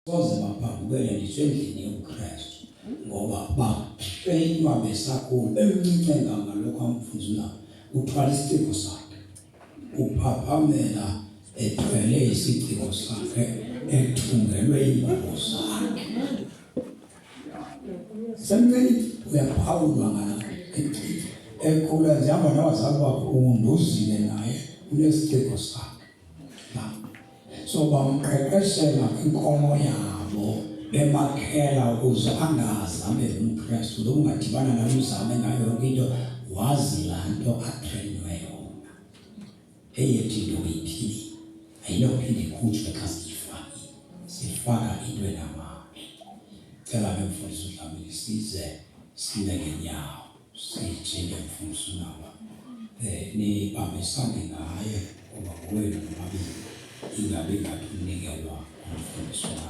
Soze baphambukele nditsho endlini yobuKrestu ngoba batreyinwa besakhula bemncinci enganga lokho amfundisi unabo uthwala isiciko sakhe uphaphamela ethwele isiciko sakhe ethungelwe ingubo zakhe semncinci uyaphawulwa ngala emncinci ekhula nje hamba nabazali bakhe unduzile naye unesiciko sakhe So bamqeqeshela kwinkolo yabo bemakhela ukuze angazi abe ngumKrestu lo ungadibana naye umzame ngayo yonke into wazi laa nto atreyinwe yona eyethi into uyiphili ayinophinde ikhutshwe xa siyifakile sifaka into enamandla cela ke mfundisi udlamini size sime ngenyawo Sijike mfundisi unaba eh nibambisane ngaye ngoba ngowenu nobabili ingabi ngathi unikelwa umfundisi wakhe.